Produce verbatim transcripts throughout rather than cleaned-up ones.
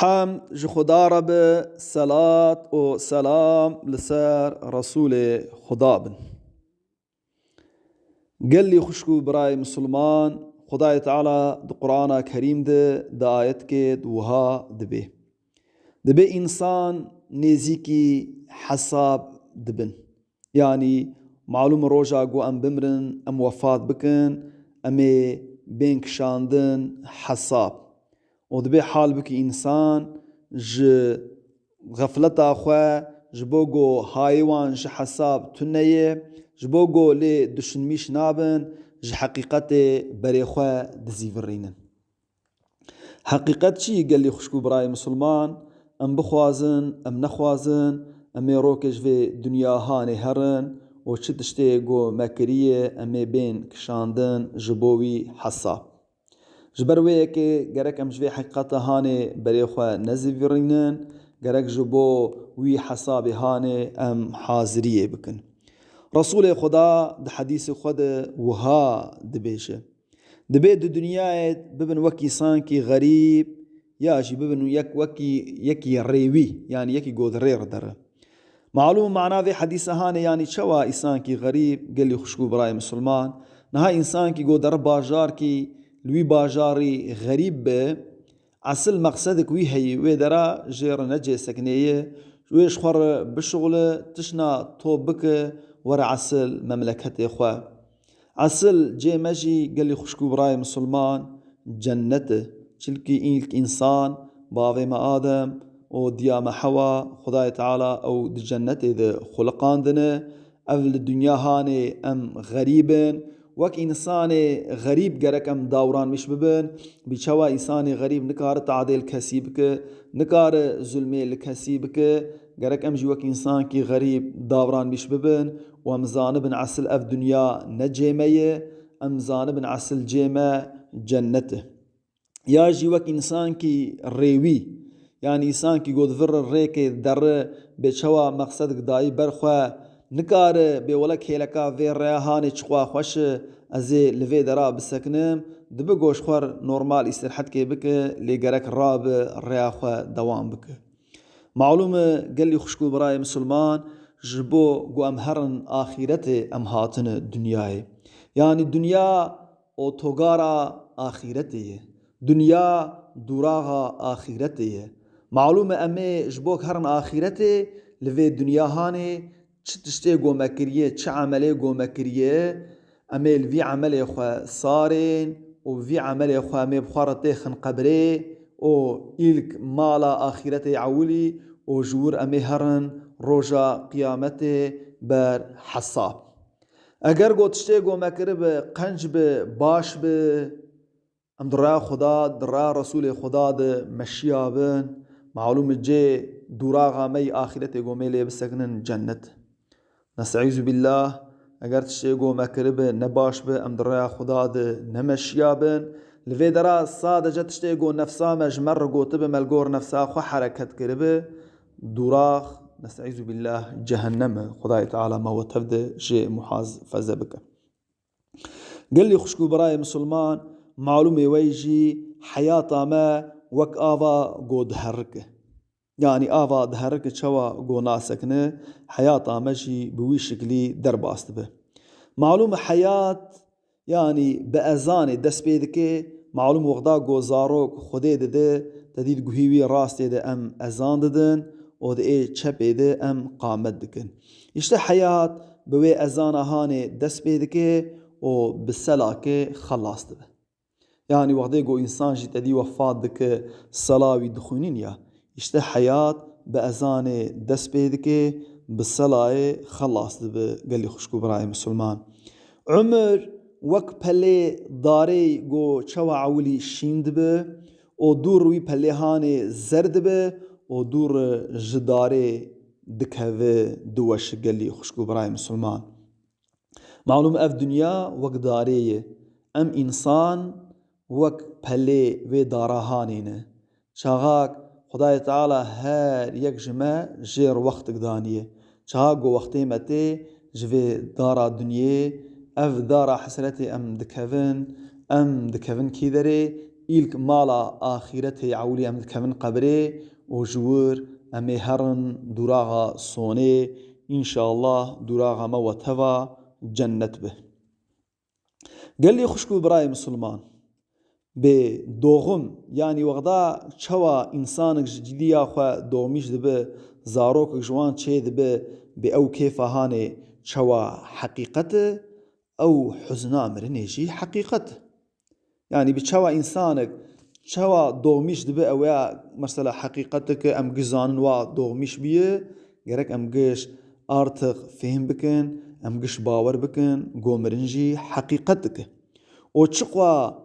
Hamd ji Xuda re be, selat û selam li ser Resûlê Xuda bin. Gelî xwişk û birayê misilman, Xudayê Teala di Qur'ana Kerîm de di ayetkê de wiha dibê. Dibê însan nêzîkî hesab dibin. Yanî, malûm e roja ku em bimrin, em wefat bikin, em ê bên kişandin hesab. Û dibê hal bikî însan ji xefleta xwe, ji bo ku hayê wan ji hesab tune ye, ji bo ku lê duşinmîş nabin, ji heqîqetê berê xwe dizîvirînin. Heqîqet çi ye gelî xwişk û birayê misilman? Em bixwazin, em nexwazin, em ê rokê ji vê dinya hanê herin û çi tiştê ku me kiriye, em ê bên kişandin ji bo wî hesab. Ji ber wê yekê gerek em ji vê heqîqeta hanê berê xwe nezîvirînin, gerek ji bo wî hesabê hanê em haziriyê bikin. Resûlê Xuda di hedîsê xwe de wiha dibêje, Dibê di dinyayê bibin wek însankî xerîb, ya jî bibin yek wekî yekî rêwî, yanî yekî ku di rê re dere. Malûm e mana vê hedîsa hanê, yanî çawa însankî xerîb, gelî xwişk û birayê misilman? Niha însankî ku dere bajarkî, li wî bajarî xerîb be, esil meqsedik wî heyî, wê dera jê re necê sekinê ye, wê ji xwe re bişuxule, tişna top bike, were esil memleketê xwe. Esil cê me jî gelî xwişk û birayê misilman cennet e. Çilkî îlk însan, bavê me Adem û diya me Hewa, Xudayê Teala ew di cennetê de xuliqandine. Ev li dinya hanê em xerîb in. Wek însanê xerîb gerek em dawranmîş bibin. Bi çawa însanê xerîb nikare tadê li kesî bike, nikare zulmê li kesî bike. Gerek em jî wek însankî xerîb dawranmîş bibin û em zanibin esil ev dinya ne cê me ye, em zanibin esil cê me cennet e. Ya jî wek însankî rêwî, yanî însankî ku di vir rêkê dere bê çawa meqsedik dayî ber xwe, nikare bê wele kêleka vê rêya hanê çiqwa xweş e, ez ê li vê dera bisekinim, dibe ku ji xwe re normal îstirhetkê bike, lê gerek rabe rêya xwe dewam bike. Malûm e, gelî xwişk û birayê misilman, ji bo ku em herin axîretê em hatine dinyayê. Yanî dinya otogara axîretê ye. Dinya dûraxa axîretê ye. Malûm e, em ê ji bo herin axîretê li vê dinya hanê çi tiştê ku me kiriye, çi emelê ku me kiriye, em ê li vî emelê xwe sarên û vî emelê xwe em ê bi xwe re têxin qebrê û îlk mala axîretê ewilî û ji wir em ê herin roja qiyametê ber hesab. Eger ku tiştê ku me kiribe qenc bi, baş bi, em di raya Xuda, di raya Resûlê Xuda de meşiya bin, malûm e cê dûraxa me yî axîretê ku me lê bisekinin cennet. Nestaizu billah, eger tiştê ku me kiribe ne baş be, em di raya Xuda de ne meşiya bin. Li vê dera sadece tiştê ku nefsa me ji me re gotibe, me li gor nefsa xwe hereket kiribe, dûrax, nestaizu billah, cehennem e. Xudayê Teala me we tev de jê muhafeze bike. Gelî xwişk û birayê misilman, malûmê we jî heyata me wek ava ku diherike. Yanî ava diherike çawa ku nasekine, heyata me jî bi wî şiklî derbas dibe. Malûm e heyat, yanî bi ezanê dest pê dike, malûm wexda ku zarok Xwedê dide, te dît guhî wî rastê de em ezan didin û di ê çepê de em qamet dikin. Îşte heyat bi wê ezana hanê dest pê dike û bi selakê xelas dibe. Yanî wextê ku însan jî te dî wefat dike, sela wî dixwînin ya. Îşte heyat bi ezanê dest pê dike, bi selayê xelas dibe gelî xwişk û birayê misilman. Umir wek pelê darê ku çawa ewilî şîn dibe û dûr wî pelê hanê zer dibe û dûr ji darê dikeve diweşi gelî xwişk û birayê misilman. Malûm ev dinya wek darê ye. Em însan wek pelê vê dara hanê ne. Çaxak Xudayê Teala her yek ji me jêr wextik daniye. Çaxak ku wextê me tê ji vê dara dinyê, ev dara hesretê em dikevin, em dikevin kî derê, Îlk mala axîretê ewilî em dikevin qebrê û ji wir em ê herin dûraxa sonê. Înşallah dûraxa me we teva cennet be. Gelî xwişk û birayê misilman, bê doxim, yanî wexda çawa însanek ji cîdiya xwe doxmîş dibe, zarokek ji wan çê dibe, bê ew kêfa hanê çawa heqîqet e, ew huzna mirinê jî heqîqet e. Yanî bi çawa însanek çawa doxmîş dibe, ew ya mesela heqîqeteke em giş zanin wa doxmîş biye, gerek em giş artıq fêhm bikin, em giş bawer bikin, go mirin jî heqîqet dike. Û çiqwa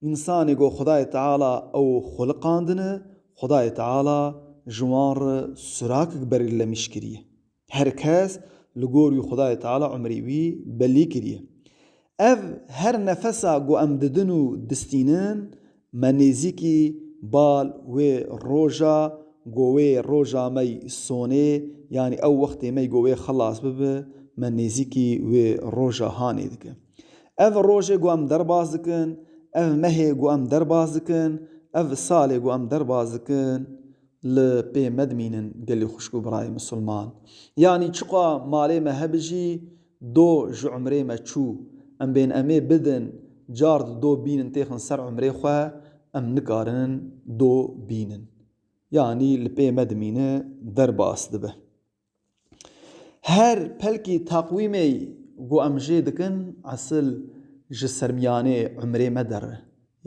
însanê go Xwedayê Teala ew xuliqandine, Xwedayê Teala ji wan re surakek berîlemîş kiriye. Her kes li gor wî Xwedayê Teala umrê wî belî kiriye. Ev her nefesa ku em didin û distînin, me nêzîkî bal wê roja, ku wê roja me sonê, yanî ew wextê me ku wê xilas bibe, me nêzîkî wê roja hanê dike. Ev rojê ku em derbas dikin, ev mehê ku em derbas dikin, ev salê ku em derbas dikin, li pê me dimînin gelî xwişk û birayê misilman. Yanî çiqa malê me hebijî, do ji umrê me çû. Em bên em ê bidin, car di do bînin têxin ser umrê xwe, em nikarin do bînin. Yanî li pê me dimîne, derbas dibe. Her pelkî taqwîmê ku em jê dikin, esil ji sermiyanê umrê me der e.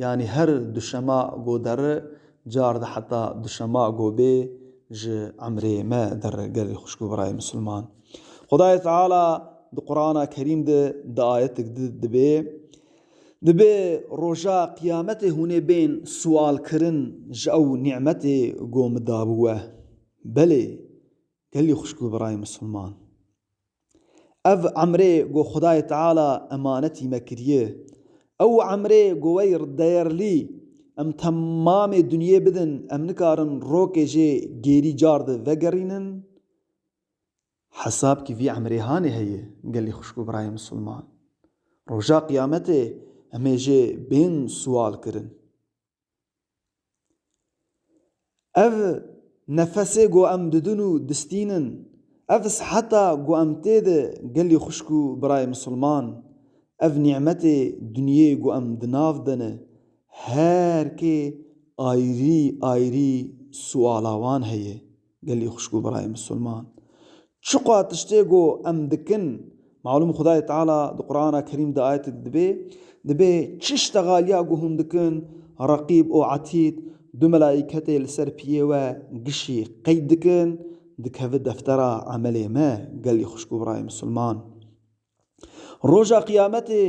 Yanî her duşema ku der e, car di heta duşema ku bê ji umrê me der e, gelî xwişk û birayê misilman. Xwedayê Teala di Qur'ana Kerîm de di ayetek di dibê, dibê roja qiyametê hûn ê bên sual kirin ji ew nîmetê ku min dabû we. Belê, gelî xwişk û birayê misilman. Ev emrê ku Xwedayê Teala emanetî me kiriye. Ew emrê ku wey deyerlî em temamê dinyê bidin, em nikarin rokê jê gêrî car di vegerînin. Hesabkî vî emrê hanê heye, gelî xwişk û birayê misilman. Roja qiyametê em ê jê bên sual kirin. Ev nefesê ku em didin û distînin, ev siheta ku em tê de gelî xwişk û birayê misilman, ev nîmetê dinyê ku em di nav de ne, her kê ayrî ayrî suala wan heye, gelî xwişk û birayê misilman. Çiqa tiştê ku em dikin, malûm Xwedayê Teala di Qur'ana Kerîm de ayetek dibê, dibê çi ştexaliya ku hûn dikin, Reqîb û Etîd, du melaîketê li ser piyê we gişî qeyd dikin, dikeve deftera emelê me, gelî xwişk û birayê misilman. Roja qiyametê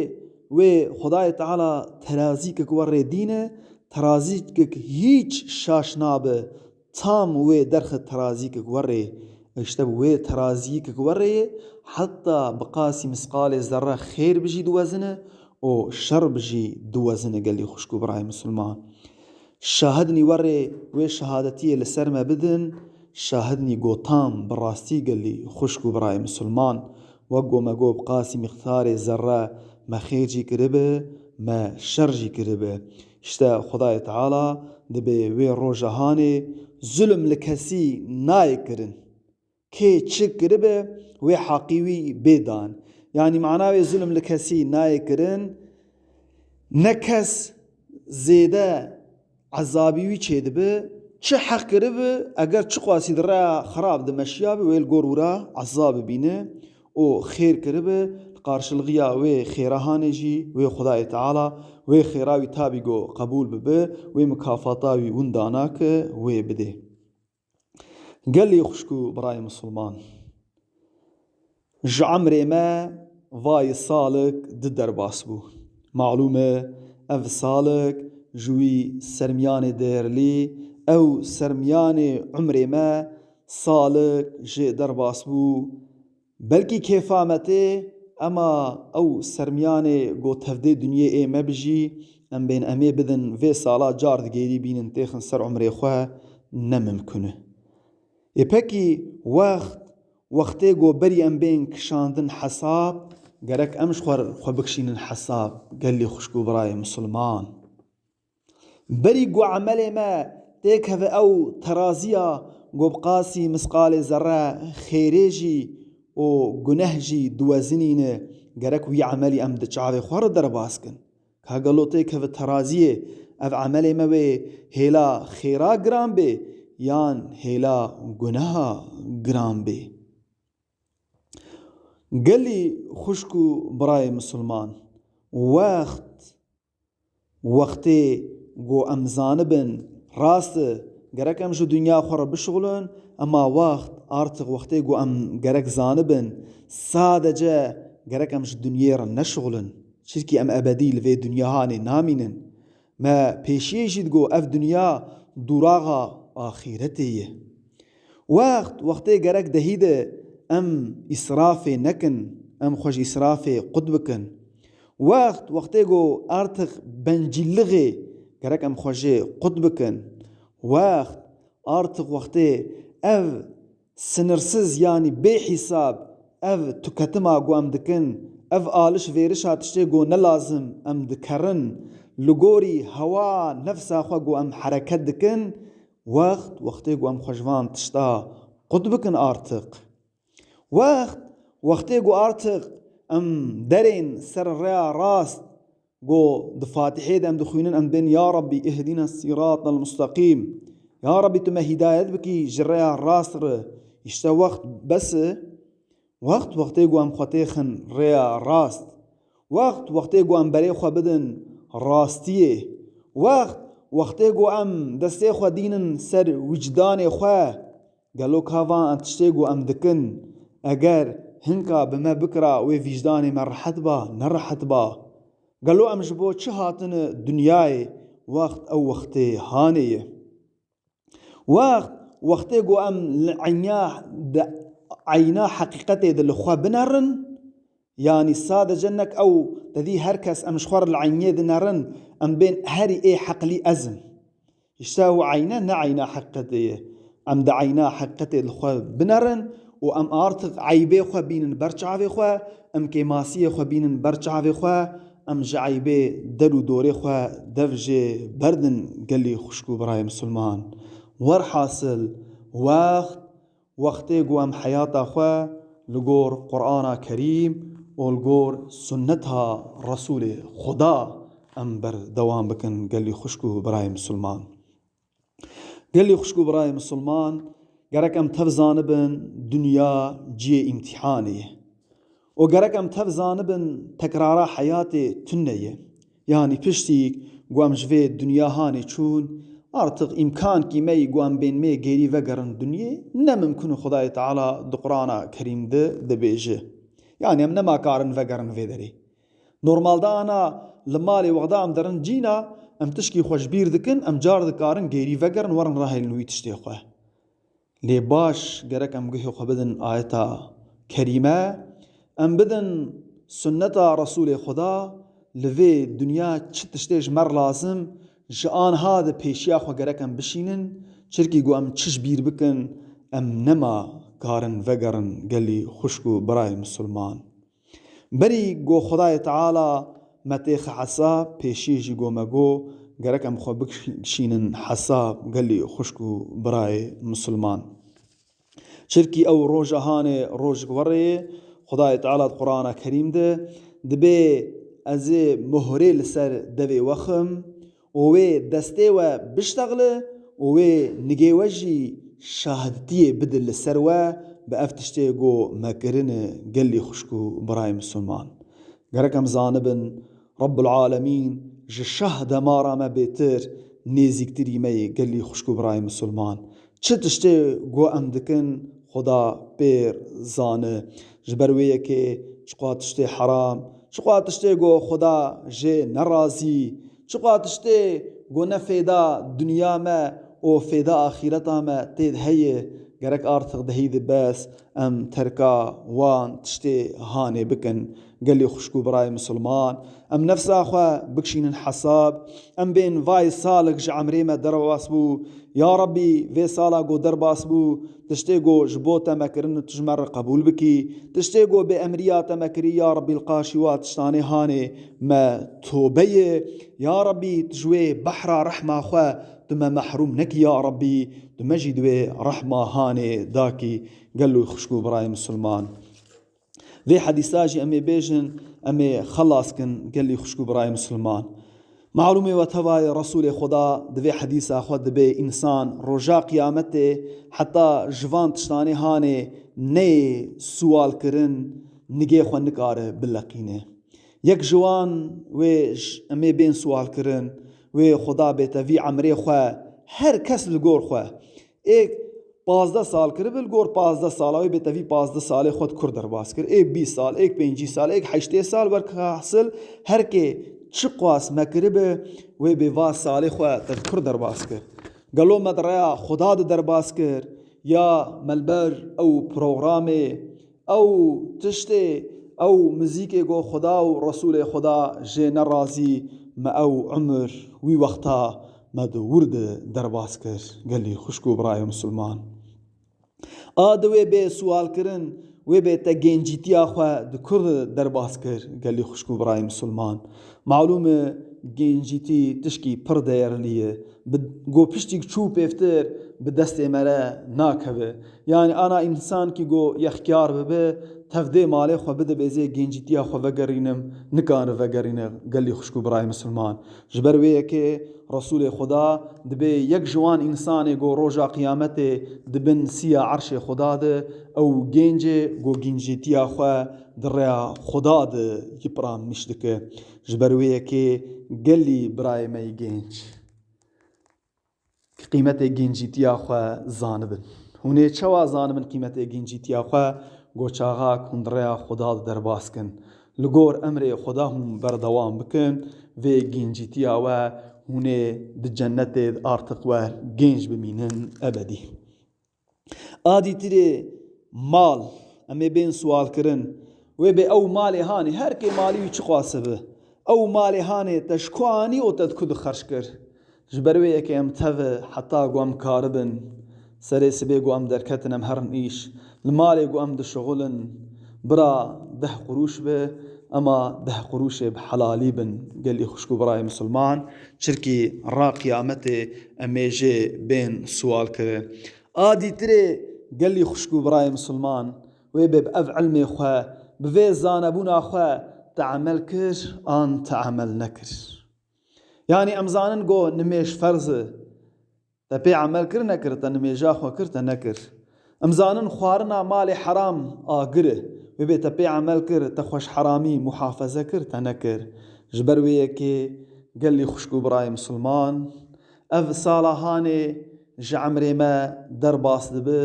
wê Xwedayê Teala terazîkek we rê dîne, terazîkek hîç şaş nabe, tam wê derxe terazîkek we rê. Îşte bi wê terazîkek we rê ye, heta bi qasî misqalê zerre xêr bijî diwezine û şer bijî diwezine, gelî xwişk û birayê misilman. Şahidnî werê wê şehadetiyê li ser me bidin, şahidnî gotam bi rastî gelî xwişk û birayê misilman, wek go me got bi qasî mîqdarê zerre me xêr jî kiribe, me şer jî kiribe. Îşte Xwedayê Teala dibê wê roja hanê zulm li kesî nayê kirin. Kê çi kiribe, wê heqî wî bê dan. Yanî mana wê zulm li kesî nayê kirin. Ne kes zêde ezabî wî çêdibe, çi heq kiribe, eger çiqasî di rêya xirab de meşiyabe, wê li gor wira ezab bibîne û xêr kiribe, li qarşilixiya wê xêra hanê jî wê Xwedayê Teala wê xêra wî tabî go qebûl bibe, wê mukafata wî winda nake, wê bidê. Gelî xwişk û birayê misilman, ji emrê me vayî salik di derbas bû. Malûm e, ev salik ji wî sermiyanê değerlî, ew sermiyanê emrê me salik jê derbas bû. Belkî kêfa me tê, ema ew sermiyanê go tevdê dinyê ê me bijî, em bên em ê bidin vê sala car digêrî bînin têxin ser umrê xwe, ne mimkun e. Ê pekî wext, wextê go berî em bên kişandin hesab, gerek em ji xwe re xwe bikişînin hesab, gelî xwişk û birayê misilman. Berî ku emelê me têkeve ew teraziya ku bi qasî misqalê zerre xêrê jî û guneh jî diwezinîne, gerek wî emelî em di çavê xwe re derbas kin. Ka gelo têkeve teraziyê, ev emelê me wê hêla xêra giran bê yan hêla guneha giran bê? Gelî xwişk û birayê misilman, wext, wextê ku em zanibin, rast e, gerek em ji dinya xwe re bişixulin, ema wext, artık wextê ku em gerek zanibin, sadece gerek em ji dinyê re neşixulin. Çirkî em ebedî li vê dinya hanê namînin. Me pêşiyê jî digot, ev dinya dûraxa axîretê ye. Wext, wextê gerek dehî de em îsrafê nekin, em xwe ji îsrafê qut bikin. Wext, wextê ku artık bencîlixê gerek em xwe jê qut bikin. Wext, artık wextê ev sınırsız, yanî bê hîsab, ev tuketima ku em dikin, ev aliş vêrişa tiştê ku ne lazim em dikerin, li gorî hewa nefsa xwe ku em hereket dikin, wext, wextê ku em xwe ji van tişta qut bikin artık. Wext, wextê ku artık em derên ser rêya rast, ku di Fatihê de em dixwînin, em bên, "Ya Rabbî, ihdina siratal mustaqîm." Ya Rabbî, tu me hîdayet bikî ji rêya rast re. Îşte wext bes e. Wext, wextê ku em xwe têxin rêya rast. Wext, wextê ku em berê xwe bidin rastiyê. Wext, wextê ku em destê xwe dînin ser wicdanê xwe. Gelo ka van tiştê ku em dikin, eger hinka bi me bikira, wê vîcdanê me rehet ba, nerehet ba? Gelo em ji bo çi hatine dinyayê, wext ew wextê hanê ye? Wext, wextê ku em li eyna, di eyna heqîqetê de li xwe binerin, yanî sadece nek ew, te dî her kes em ji xwe re li eyniyê dinerin, em bên herî ê heqlî ez im. Îşte ew eyne ne eyna heqîqetê ye. Em di eyna heqîqetê li xwe binerin û em artık eybê xwe bînin ber çavê xwe, em kêmasiyê xwe bînin ber çavê xwe, em ji eybê der û dorê xwe dev jê berdin, gelî xwişk û birayê misilman. Werhasil, wext, wextê ku em heyata xwe li gor Qur'ana Kerîm û li gor sunneta Resûlê Xuda em berdewam bikin, gelî xwişk û birayê misilman. Gelî xwişk û birayê misilman, gerek em tev zanibin, dinya cihê îmtîhanê ye. Û gerek em tev zanibin, tekrara heyatê tune ye. Yanî piştî ku em ji vê dinya hanê çûn, artık îmkankî me yî ku em bên mê gêrî vegerin dinyê, ne mimkun e. Xwedayê Teala di Qur'ana Kerîm de dibêje. Yanî em nema karin vegerin vê derê. Normalde ana li malê wexda em derin cîna, em tişkî xwe ji bîr dikin, em car dikarin gêrî vegerin, werin rahêlin wî tiştê xwe. Lê baş gerek em guhê xwe bidin ayeta kerîme, em bidin sunneta Resûlê Xuda, li vê dinya çi tiştê ji me re lazim, ji anha de pêşiya xwe gerek em bişînin, çirkî ku em çi ji bîr bikin, em nema karin vegerin, gelî xwişk û birayê misilman. Berî ku Xwedayê Teala me têxe hesab, pêşî jî ku me got, gerek em xwe bikişînin hesab, gelî xwişk û birayê misilman. Çirkî ew roja hanê rojek werê ye, Xwedayê Teala di Qur'ana Kerîm de dibê, ez ê muhrê li ser devê we xim, û wê destê we biştexile û wê nigê we jî şahidtiyê bide li ser we, bi ev tiştê ku me kirine, gelî xwişk û birayê misilman. Gerek em zanibin, Rabbul Alemîn ji şah demara me bêtir nêzîktirî me yê, gelî xwişk û birayê misilman. Çi tiştê ku em dikin, Xuda pêr zane. Ji ber wê yekê çiqas tiştê heram, çiqas tiştê ku Xuda jê nerazî, çiqas tiştê ku ne fêda dinya me û fêda axîreta me tê de heye, gerek artık dehî de bes em terka wan tiştê hanê bikin. Gelî xwişk û birayê misilman, em nefsa xwe bikişînin hesab, em bên vay salek ji emrê me derbas bû, Ya Rabbî, vê sala ku derbas bû, tiştê ku ji bo te me kirin, tu ji me re qebûl bikî. Tiştê ku bêemriya te me kirî, ya Rabbî, li qarşî wa tiştanê hanê me tobe ye. Ya Rabbî, tu ji wê behra rehma xwe tu me mehrûm nekî, ya Rabbî, tu me jî di wê rehma hanê dakî. Gelo xwişk û birayê misilman. Vê hedîsa jî em ê bêjin, em ê xelas kin gelî xwişk û birayê misilman. Malûm e we teva ye Resûlê Xweda di vê hedîsa xwe dibê însan roja qiyametê heta ji van tiştanê hanê neyê siwalkirin, nigê xwe nikare bileqîne. Yek ji wan wê j-, em ê bên siwalkirin, wê Xweda bête vî emrê xwe, her kes li gor xwe. Êk pazdeh sal kiribe, li gor pazdeh sala wê bête vî pazdeh salê xwe di kur derbas kir. Êk bîst sal, êk pêncî sal, êk heştê sal, werka hasil her kê çiqas me kiribe, wê bê va salê xwe te di kur derbas kir. Gelo me di rêya Xweda de derbas kir, ya me li ber ew programê, ew tiştê, ew muzîkê ku Xweda û Resûlê Xweda jê nerazî, me ew umir wî wexta me di wir de derbas kir, gelî xwişk û birayê misilman. A di wê bê siwalkirin, wê bê te gencîtiya xwe di kur de derbas kir, gelî xwişk û birayê misilman. Malûm e, gencîtî tişkî pir değerlî ye. Bi, ku piştîk çû pêvtir bi destê me re nakeve. Yani ana însankî ku yexkar bibe, tev dê malê xwe bide bê zê gencîtiya xwe vegerînim, nikare vegerîne, gelî xwişk û birayê misilman. Ji ber wê yekê Resûlê Xweda dibê yek ji wan însanê ku roja qiyametê di bin siya erşê Xweda de, ew gencê ku gencîtiya xwe di rêya Xweda de yipranmiş dike. Ji ber wê yekê gelî birayê me yî genc, qîmetê gencîtiya xwe zanibin. Hûn ê çawa zanibin qîmetê gencîtiya xwe? Go çaxak hûn di rêya Xweda de derbas kin. Li gor emrê Xweda hûn berdewam bikin, vê gencîtiya we hûn ê di cennetê de artiq we genc bimînin ebedî. A dîtirê mal, em ê bên siwalkirin. Wê bê ew malê hanê, her kê malî wî çiqas e bi. Ew malê hanê te ji ku anî û te di ku de xerc kir? Ji ber wê yekê em tev e heta ku em karibin. Serê sibê ku em derketin em herin îş. Li malê ku em dişixulin. Bira deh qurûş be, ema deh qurûşê bi helalî bin. Gelî xwişk û birayê misilman, çirkî ra qiyametê em ê jê bên siwalkirin. A dîtirê gelî xwişk û birayê misilman, wê bê bi ev ilmê xwe, bi vê zanebûna xwe te emel kir an te emel nekir. Yani em zanin go nimêj ferz e, te pê emel kir nekir, te nimêja xwe kir, te nekir. Em zanin xwarina malê heram agir e, wê bê te pê emel kir, te xwe ji heramî muhafaze kir, te nekir. Ji ber wê yekê gelî xwişk û birayê misilman, ev sala hanê ji emrê me derbas dibe,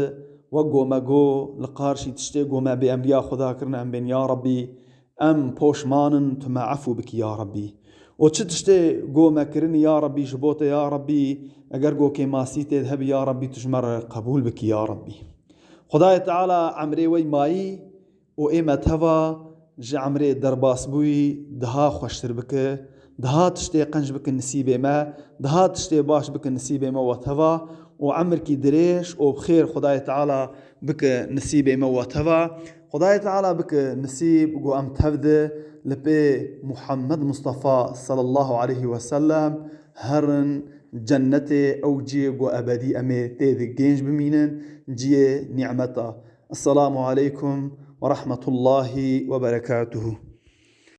wek go me go li qarşî tiştê go me bêemriya Xweda kirine, em bên ya Rabbî, em poşman in, tu me efû bikî ya Rabbî. Û çi tiştê go me kirinî ya Rabbî, ji bo te ya Rabbî, eger go kêmasî tê de hebî ya Rabbî, tu ji me re qebûl bikî ya Rabbî. Xwedayê Teala emrê we mayî û ê me teva ji emrê derbasbûyî daha xweştir bike, daha tiştê qenc bike nisîbê me, daha tiştê baş bike nisîbê me we teva û emrkî dirêj û bi xêr Xwedayê Teala bike nisîbê me we teva. Xwedayê Teala bike nisîb ku em tev de li pê Muhammed Mustafa sallallahu aleyhi ve sellem herin cennetê, ew cihê ku ebedî em ê tê de genc bimînin, cihê nîmeta. Esselamu aleykum ve rahmetullahi ve berekatuhu.